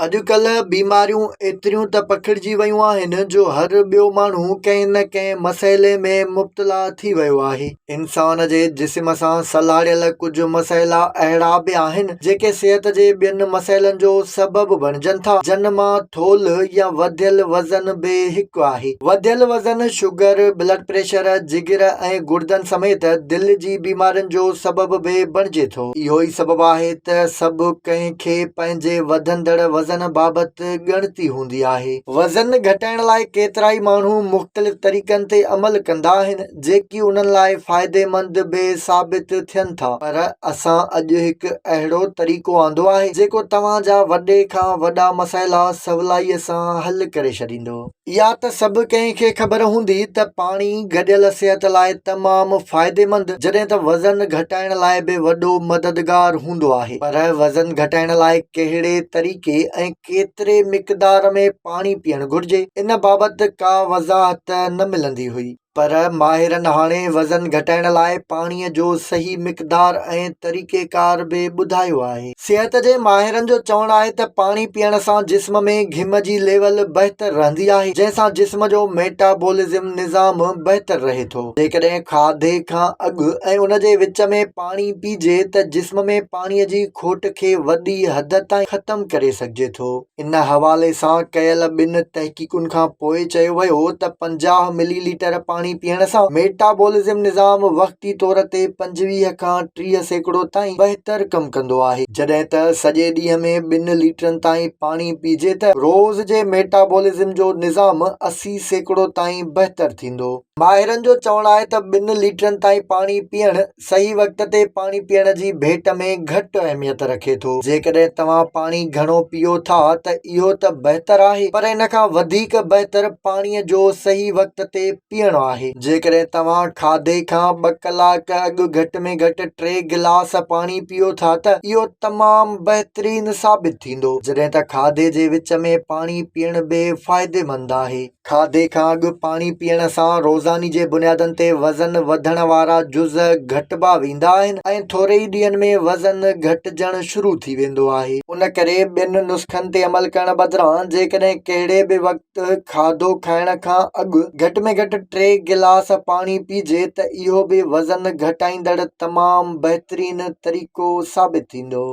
اڄڪلهه بيماريون ايتريون ته پکڙجي ويون آهن جو هر ٻيو ماڻهو ڪنهن نه ڪنهن مسئلي ۾ مبتلا ٿي ويو آهي. انسان جي جسم سان سلهاڙيل ڪجهه مسئلا اهڙا به آهن جيڪي صحت جي ٻين مسئلن جو سبب بڻجن ٿا جن مان ٿولهه يا وڌيل وزن به هڪ آهي. وڌيل وزن شگر، بلڊ پريشر، جگر ۽ گڙدن سميت دل جي بيمارين جو سبب به بڻجي ٿو. اهو ئي سبب آهي ته سڀ ڪنهن کي پنهنجي وڌندڙ وزن بابت ڳڻتي هوندي آهي. وزن گهٽائڻ لاء ڪيترائي ماڻهو مختلف طريقن تي عمل ڪندا آهن، جيڪي انهن لاء فائديمند به ثابت ٿين ٿا، پر اسان اڄ هڪ اهڙو طريقو آندو آهي، جيڪو توهان جا وڏي کان وڏا مسئلا سولائيء سان حل ڪري ڇڏيندو. اها ته سڀ ڪنهن کي خبر هوندي ته پاڻي گڏيل صحت لاء تمام فائديمند جڏهن ته وزن گهٽائڻ لاء به وڏو مددگار هوندو آهي پر وزن گهٽائڻ لاء ڪهڙي طريقي ۽ ڪيتري مقدار ۾ پاڻي پيئڻ گهرجي ان بابت ڪا وضاحت نه ملندي هئي. پر ماهرن هاڻي وزن گهٽائڻ لاء پاڻي جو صحيح مقدار ۽ طريقيڪار به ٻڌايو آهي. صحت جي ماهرن جو چوڻ آهي ته پاڻي پيئڻ سان جسم ۾ گهم جي ليول بهتر رهندي آهي، جنهن سان جسم جو ميٽابولزم نظام بهتر رهي ٿو. جيڪڏهن کاڌي کان اڳ ۽ ان جي وچ ۾ پاڻي پيئجي ته جسم ۾ پاڻي جي کوٽ کي وڏي حد تائين ختم ڪري سگهجي ٿو. ان حوالي سان ڪيل ٻن تحقيقن کان پوء چيو ويو ته 50 ملي ليٽر پاڻي پيئڻ سان ميٽابولزم نظام وقتي طور تي 25 کان 30% تائين بهتر ڪم ڪندو آهي، جڏهن ته سڄي ڏينهن ۾ ٻن ليٽرن تائين پاڻي پيئجي ته روز جي ميٽابولزم جو نظام 80% تائين بهتر ٿيندو. ماهرن جو چوڻ آهي ته ٻن ليٽرن تائين پاڻي پيئڻ صحيح وقت تي پاڻي پيئڻ جي ڀيٽ ۾ گهٽ اهميت رکي ٿو. جيڪڏهن توهان پاڻي گهڻو پيئو ٿا ته اهو ته بهتر آهي پر ان کان وڌيڪ بهتر پاڻي جو صحيح وقت تي پيئڻ آهي. جيڪڏهن توهان کاڌي کان ٻه ڪلاڪ اڳ گهٽ ۾ گهٽ ٽي گلاس پاڻي پيئو ٿا ته اهو تمام بهترين ثابت ٿيندو. جڏهن ته کاڌي جي وچ ۾ پاڻي پيئڻ به فائديمند آهي. کاڌي کان اڳ پاڻي پيئڻ سان روزاني جي بنيادن تي وزن وڌڻ وارا جز گهٽبا ويندا آهن ۽ ٿوري ئي ڏينهن ۾ وزن گهٽجڻ شروع ٿي ويندو آهي. ان ڪري ٻين نسخن تي عمل ڪرڻ بدران جيڪڏهن ڪهڙي به وقت کاڌو کائڻ کان اڳ گهٽ ۾ گهٽ ٽي گلاس پاڻي پيئجي ته اهو به وزن گهٽائيندڙ تمام بهترين طريقو ثابت ٿيندو.